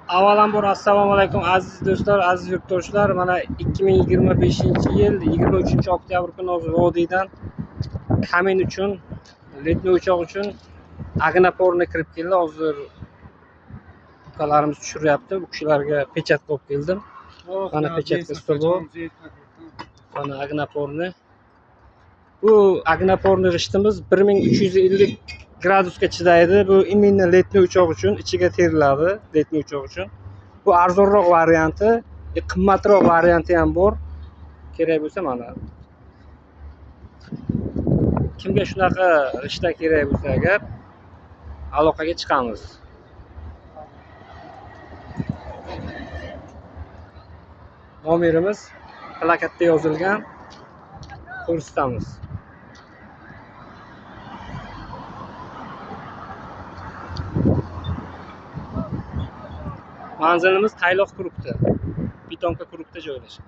Avvalambor assalomu alaykum aziz do'stlar, aziz yurtdoshlar. Mana 2025-yil 23 oktyabr kuni hozir vodiydan kamin uchun, letniy o'choq uchun огнеупорный kirib keldi. Hozir ukalarimiz tushiryapti. Bu kishilarga pechat qo'yib keldim. Mana pechatka stoli. Mana огнеупорный. Bu огнеупорный g'ishtimiz 1350 gradusga chidaydi. Bu именно letniy o'choq uchun ichiga teriladi, letniy o'choq uchun. Bu arzonroq varianti, qimmatroq varianti ham bor. Kerak bo'lsa mana. Kimga shunaqa g'ishtdan kerak bo'lsa agar aloqaga chiqamiz. Nomerimiz plakatda yozilgan, ko'rsatamiz. Manzilimiz Tayloq Kurukda. Pitonka Kurukda joylashgan.